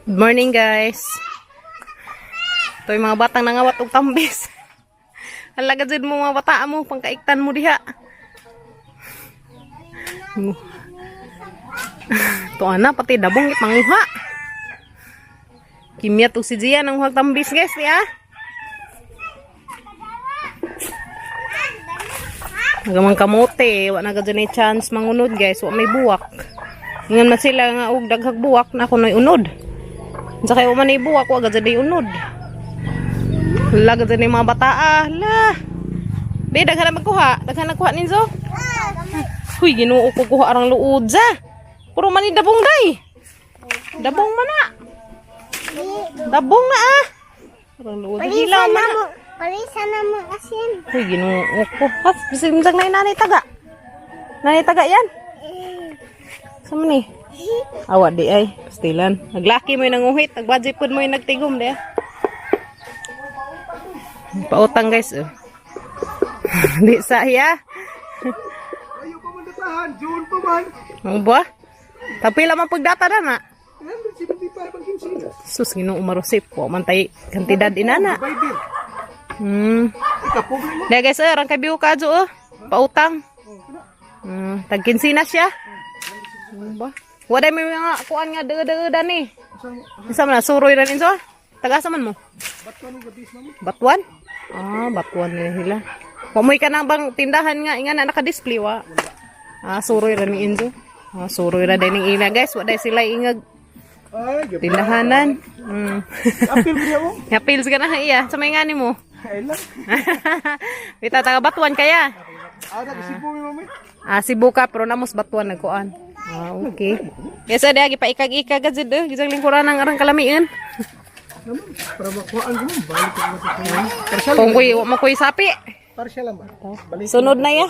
Good morning, guys. Ito yung mga batang nangawat og tambis. Halaga jud mo mga bata mo, pangkaiktan mo diha. Ito ana, pati dabong ipanguha. Kimya to si Gia nang huwag tambis, guys, ya. Nagamang kamote, wa na gud ni chance mangunod, guys, wa may buwak. Ingon man sila nga og daghag buwak na ako noy unod. Unsa kay wa man ay buwak, wa gud ni unod. Hala gud ni mga bata ah, la. Be, daghan na magkuha, daghan na kuha ninzo. Huy, Ginoo ko, kuha arang luod sa. Puro man ni dabong day. Dabong man na. Dabong na ah. Arang luod. Hilaw man na. Palisa na mo asin. Uy, Ginoo ko. Ha, bisag na nanay taga. Nanay taga yan. Sa man ni? Awa di ay, pastilan. Naglaki mo yung nanguhit, nagbudget pod mo yung nagtigom di ah. Pautang, guys, oh. Di sa iya. Ayaw pa man datahan, June pa man. Ang ba? Tapi lamang pagdata na na. 175 ang kinsinas. Sus, Ginoo marosip. Wa man tay kantidad inana. Divider. Ikaw, pobre mo. Di guys, oh, rang kabiw ka oh. Pautang. Tag na siya. Ano ba? Wala may mga kuan nga dega-dega ni. Isa man na suroy ra ninso. Taga-asa man mo? Batuan ng gabis na mo. Batuan? Ah, batuan nila sila. Wa mo'y ka na bang tindahan nga inga na naka-display wa. Ah, suroy ra ni Enzo. Ah, suroy ra din ning ina, guys. Wa dai sila ingag Ay, gabi. tindahanan. Apil mo niya mo. Yapils ka na iya sa may ngani mo. Ay lang. Bita taga Batuan kaya. Ah, nag-isipo mi mami. Ah, Cebu ka pero namos Batuan nagkuan. Ah, okay. Yes, ada gipaikag-ikag gud eh. Gisang lingkuran ang arang kalamian. Naman, para makuhaan ko mo. Balik ko mo sa kanya. Partial, Kung kuy wa mo kuy sapi. partial lang ba? Balik. Sunod na ya.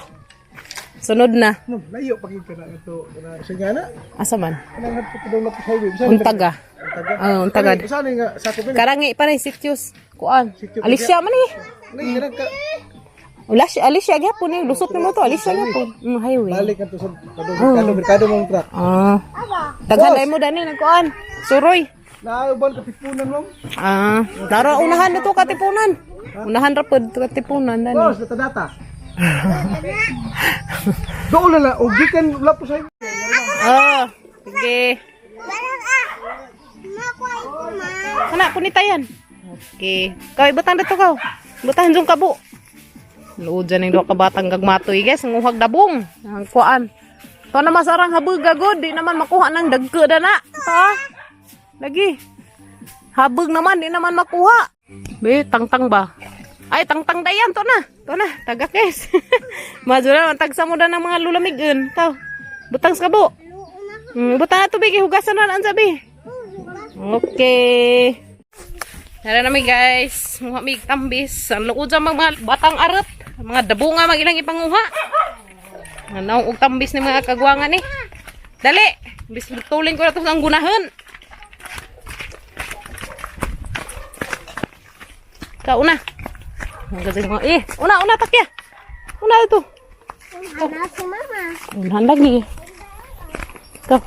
Sunod na. No, layo pag ka na ito. Na, sa nga na. Asa man? Kanang hadto pa daw na po sa highway. Bisan Untaga. Untaga. Ah, untaga. Saan nga sa ko Karangi pa rin sitios. Kuan. Sitio. Alicia man eh. Lagi kanang ka. Wala siya, Alicia gyapon eh. Lusot nimo to, Alicia gyapon. Highway. Balik ka to sa kadong merkado, merkado mong truck. Ah. Daghan ay mo dani nagkuan. Suroy. Naauban ka tipunan ma'am. Ah, daro unahan na to Katipunan. Unahan ra pod to Katipunan dani. Boss, data data. Doon na lang, og gikan wala po sa highway. Ah, sige. Barang ah. Makuha ito ma. Kana punita yan. Okay. Kau ibutang dito kau. Butang jung kabo. Luod dyan yung duha ka batang gagmatoy, guys. Nguhag dabong. Ang kuan. To na masarang habog gagod. Di naman makuha ng dagko da na. Ta. Lagi. Habog naman. Di naman makuha. Be, tangtang ba? Ay, tangtang da yan. To na. To na. Tagak, guys. Madura, tagsa mo da ng mga lulamigon. Tao. Butang sa kabo. Butang na tubig. Hugasan na ang sabi. Okay. Tara na mi, guys. Muha mi tambis. Ang luod sa mga batang arot. Mga dabunga mag ilang ipanguha. Ano og tambis ni mga kagwangan ni. Dali. Bis tulin ko na to sa ang gunahan. Ka una. Ang galing mo. Eh, una una takya. Una ito. Una si mama. Unahan lagi. Ka.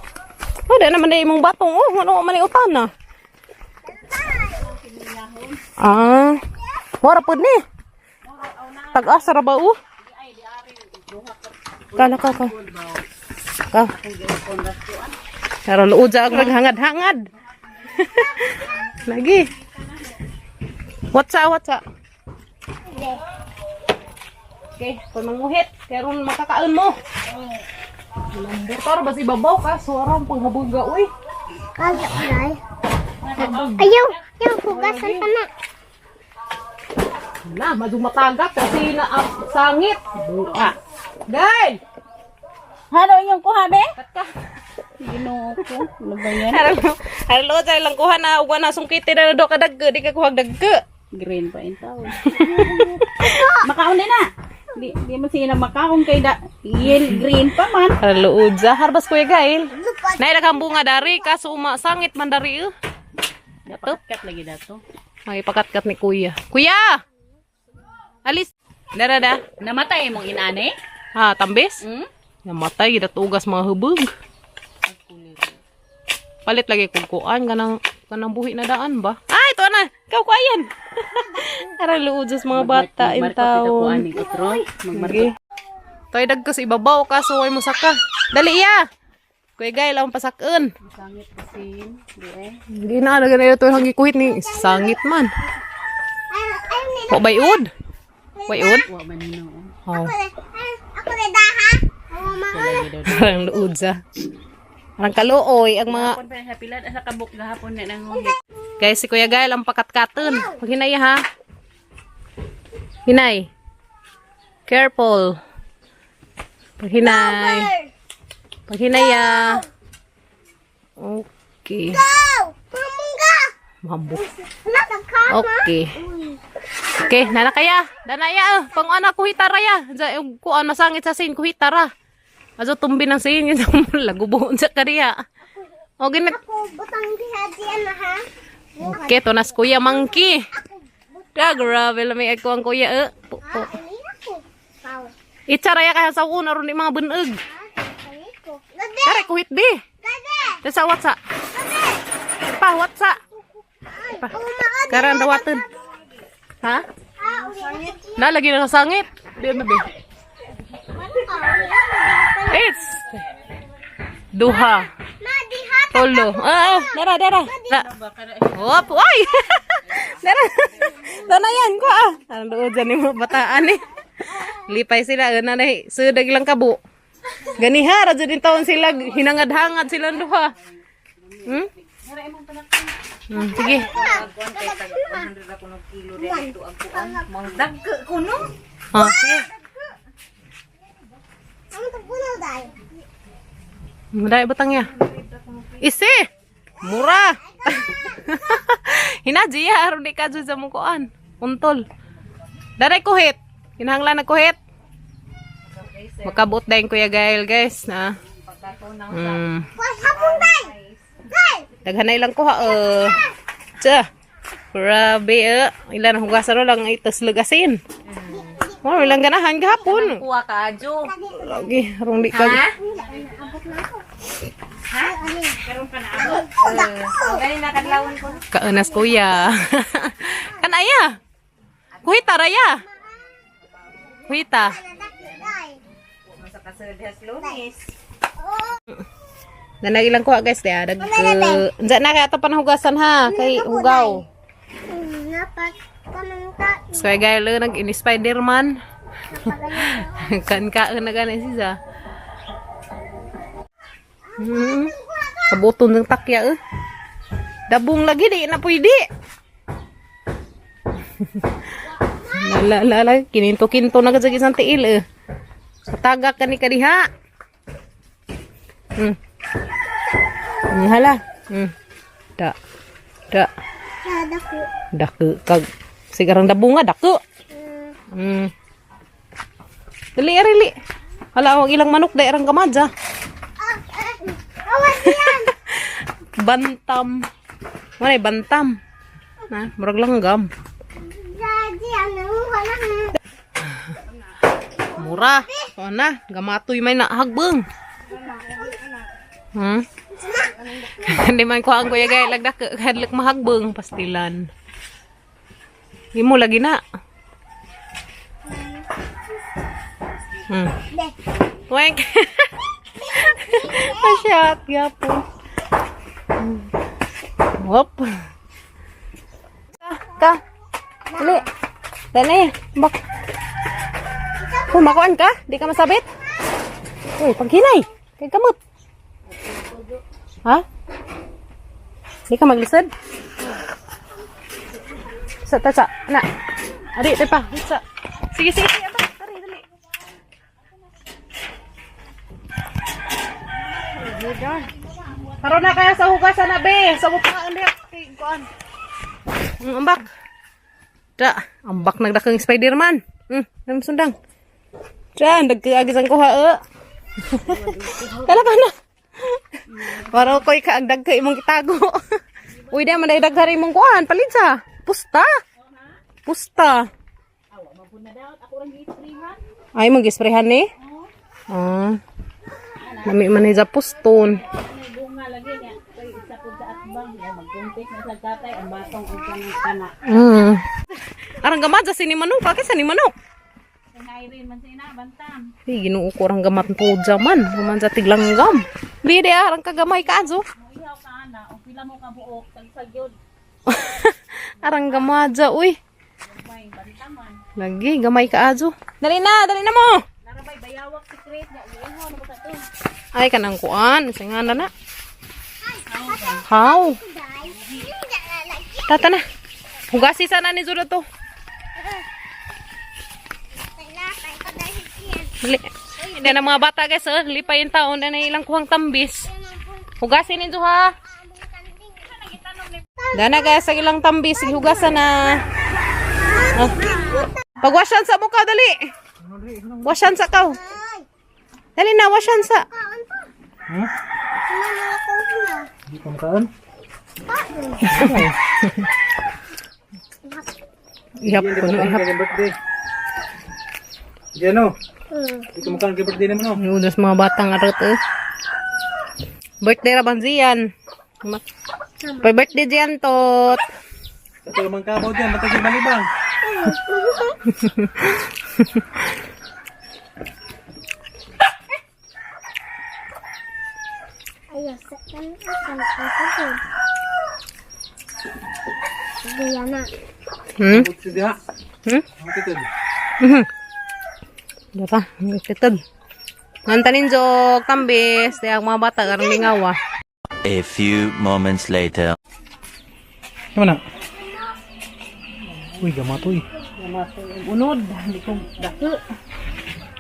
Oh, di naman na imong batong. Oh, ano man utan na. Ah. Wara pud ni. Tag-asa ra ba oh? Kala ka ka. Ka. Pero luod sa ang naghangad-hangad. Lagi. What's up, what's up? Okay, kung manguhit, karon makakaon mo. Lambutar ba si babaw ka? Suarang panghabuga, uy. Kaya ay. Ayaw, ayaw hugasan pa na. Na, madung matagak kasi na ang sangit. Buka. Gay! Halo inyong kuha be? Ginoo ko. Ano ba yan? Halo, halo, lang kuha na uwa na sungkiti na do ka dagko, di ka kuha dagko. Green pa yung tao. Makaon din na. Di mo sila makaon kay da. Yel green pa man. Halo, udza harbas kuya Gail. Nay daghang bunga dari kaso uma sangit man dari eh. Dapat lagi dato. Ay pakatkat ni kuya. Kuya! Alis. Dara da. Namatay mong inane? Ha, tambis? Hmm? Namatay, gidatugas mga hubog. Palit lagi kung kuan kanang Ka nang buhi na daan ba? Ay, ito na. Ikaw ko ayan. Aray luod sa mga bata in taon. Otro. Sige. Toy dagko sa ibabaw kaso way mo saka. Dali iya. Kuya Gay, lang pasakon. Sangit kasi. Di eh. Hindi na na ito ang gikuhit ni sangit man. Ay, ay, nila. Wa bayud. Bayud. Wa man nino. Oh. Ako ako na daha. Ako mga. Parang luod sa. Parang kaluoy ang mga Hapon pa sa pilad asa kabuk gahapon na nang Guys, si Kuya Gael ang pakatkaton. Paghinay ha. Hinay. Careful. Paghinay. Paghinay ah. Okay. Go! Mamungga! Mambo. Nagkama. Okay. Okay, nana kaya. Danaya ah. Panguana kuhita raya. Diya, yung kuan masangit sa sin kuhita ra. Azo tumbi ng sin lagubo sa kariya. Okay na. Ako butang diha diyan na ha. Okay, to nas Kuya Monkey. Da, grabe lami ko ang kuya eh. Po, po. Ah, ini ako. Pau. Itsaraya kaya sa una ron ni mga buneg. Ah, ini ko. Gabi! Kare kuhit di. Gabi! Sa watsa. Pa watsa. Ay, umaod. Karan dawaton. Ha? Ah, uli ako. Na lagi na sangit. Di ba be? It's duha. Ma, diha. Tolo. Ah, ah, dara dara. Da. Hop, ay. Dara. Dana yan ko ah. Ang luod dyan ni mga bataan eh. Lipay sila na na sudag lang kabo. Ganiha ra jud taon sila hinangad-hangad sila duha. Sige. Oh, sige. Ang tapuno dai. Muday butang ya. Isi. Mura. Hinaji ya aron di ka jud sa mong kuan. Untol. Daray kuhit. Kinahanglan na kuhit. Makabot dayon Kuya Gael guys na. Why hapon dai? Dai. Daghanay lang kuha eh. Tsa. Grabe eh. Ilan ang hugasan ro lang itas lugasin. Oh, ilang ganahan gahapon. Kuha ka ajo. Lagi rong di ka. Abot na ako. Ha? Karon pa na abot. Gani na kadlawon ko. Kaunas kuya. Kanaya. Kuhita raya. Kuhita. Dai. Sa kasulod lunes. Nanag ilang kuha guys diya. Dag unsa na kay ato panahugasan ha kay hugaw. Napat kamangka. So guys, nag ini Spider-Man. Kan ka na gani siya. Kabuton ng takya eh. Dabong lagi di na pwede. La la la kininto-kinto na gud sa isang tiil eh. Patagak ka ni kadiha. Hala. Da. Da. Dako. Dako kag sigarang dabunga dako. Dali arili. Hala ang ilang manok dai arang kamadja. Ah, ah, awas yan. Bantam. Wala bantam. Na, murag langgam. Daddy, ano wala na. Mura. O na, gamatoy may nahagbeng. Hindi man ko ang kuya gay lagdak kadlok mahagbeng pastilan. Imo lagi na. De. Wank. Pasyat gapon. Hop. Ka. Dali. Dali. Bak. Uy, makuan ka? Di ka masabit? Uy, paghinay. Kay kamot. Ha? Di ka maglisod? Sa, ta, sa. Na. Adi, di pa. Sa. Sige, sige, sige. Aba, Dali, dali. Karon na kaya sa hugasan na be. Sa mo pa ang diha kay kuan. Ambak. Da, ambak nagdakang Spider-Man. Nam sundang. Diyan, nagkaagis ang kuha eh. Kala ka na. Para ko'y kaagdag ka imong itago. Uy, di man dagdag imong kuan, palit sa. Pusta. Pusta. Ay, mong gisprehan ni? Ah. Lami man ni sa puston. lagi niya. Kay isa ko sa atbang ya magkuntik na sa tatay ang batong og kanang kana. Arang gamat sa sini manok, kaki sa ni manok. Kanay man sa ina bantam. Ay, Ginoo ko arang gamat po man. Guman sa tiglanggam. Bide arang kagamay ka azo. Mo ihaw ka ana og pila mo ka buok tagsag gyud. Arang gamadja, uy. May bantaman. Lagi, gamay ka azo. Dali na mo. Narabay bayawak secret nya ihaw na ba sa to? Ay, kanang kuan. Sige nga na na. How? Tata na. Hugasi sana ni Zura to. Dali. Hindi na mga bata guys, oh. Lipay yung taon na na ilang kuhang tambis. Hugasin ninyo ha. Dana guys, ang ilang tambis. Sige, hugasan na. Oh. Pagwasyan sa mukha, dali. Wasyan sa kaw. Dali na, wasyan sa. Ha? Hindi pa makaan? Ihap ko no, ihap. Hindi birthday. Diyan o. Hindi ko makaan kay birthday naman o. Nudos mga batang arot eh. Birthday ra banzian. Pa birthday diyan tot. Ito naman kabaw dyan. Matag yung balibang. Ayaw, sa kan ako. Diyan na. Hmm? Buti diha. Hmm? Ang titid. Diba? Titod. Nantanin jog tambis, di ang mga bata karang lingaw ah. A few moments later. Tama na. Uy, gamato eh. Unod, hindi ko dako.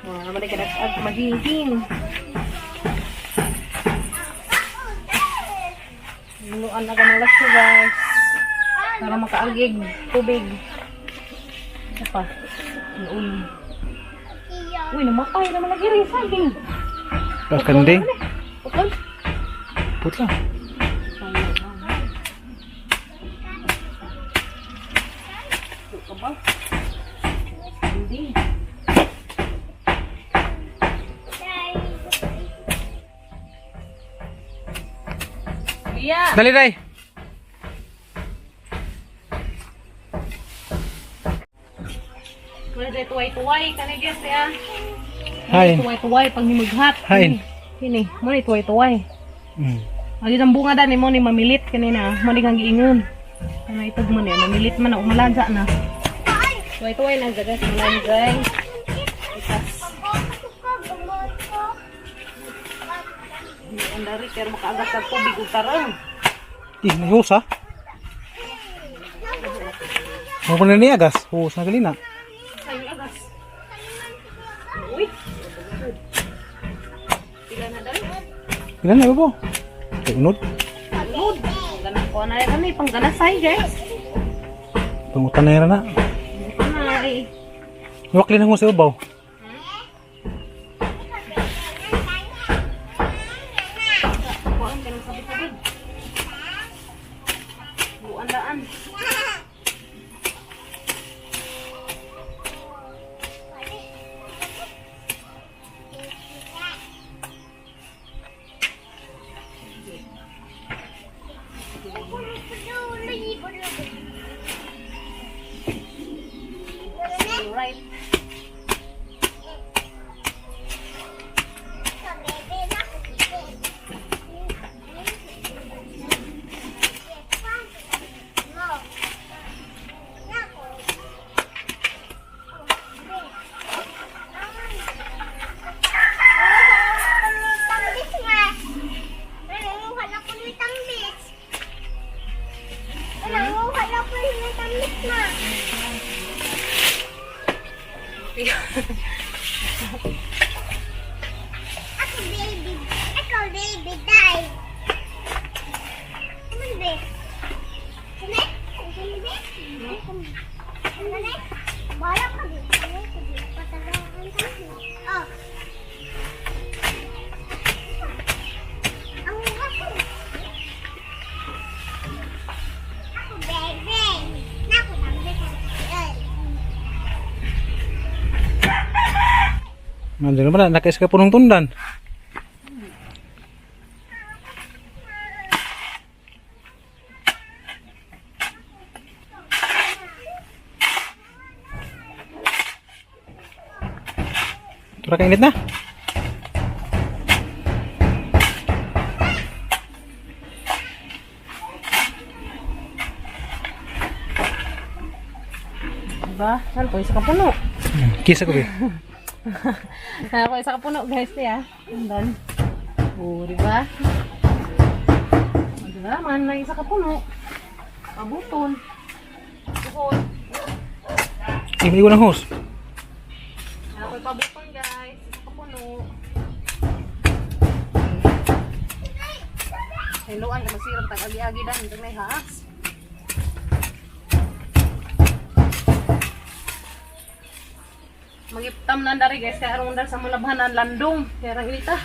Mga naman ay kadag maghihing. Luan na ganang laso guys. Para makaagig tubig. Isa pa. Noon. Uy, namatay naman lagi rin saging. Kakandi. Putol. Putla. Hindi. Iya. Dali, day. Wala dahil tuway-tuway. Kanigis ya. Hain. Tuway-tuway pag nimughat. Hain. Kini, mo ni tuway-tuway. Mm. Ang isang bunga dani mo ni mamilit kanina. Mo ni kang giingon. Ano itog mo ni mamilit man na umalansa na. Tuway-tuway na guys, malanjay. Itas. Ang dari pero makaagas sa tubig ug tarong. Ih, nahus ha? Mo pa na niya gas. Hus na galina. Ay, agas. Uy. Pila na dali. Ilan na ba? Kay unod. Unod. Ganang ko na kami pangganasay guys. Pangutan na na. Ay. Wakli na sa ubaw. Kuan kanang sabit-sabit. Buan-daan. Right. Ako baby, ako baby die. Ano ba? Ano? Ano ba? Ano? Bala ka di. Oh. Ang ako. Ako baby. Naku, nandito. Nandiyan naman na, nakais ka punong tundan. Sobra ka init na. Diba? Ano po, isa ka puno. Kisa ko, be. Ano po, isa ka puno, guys, niya. Andan. Oo, diba? O, diba? Man lang isa ka puno. Pabuton. Tuhod. Ay, may iwan ang hose. Ano po, pabuton, guys. Isa ka puno. Hello, ay, masirang tag-agi-agi dan. Ito may haas. Magiptam na dari guys, kaya arong dal sa malabhanan landong. Kaya rang inita.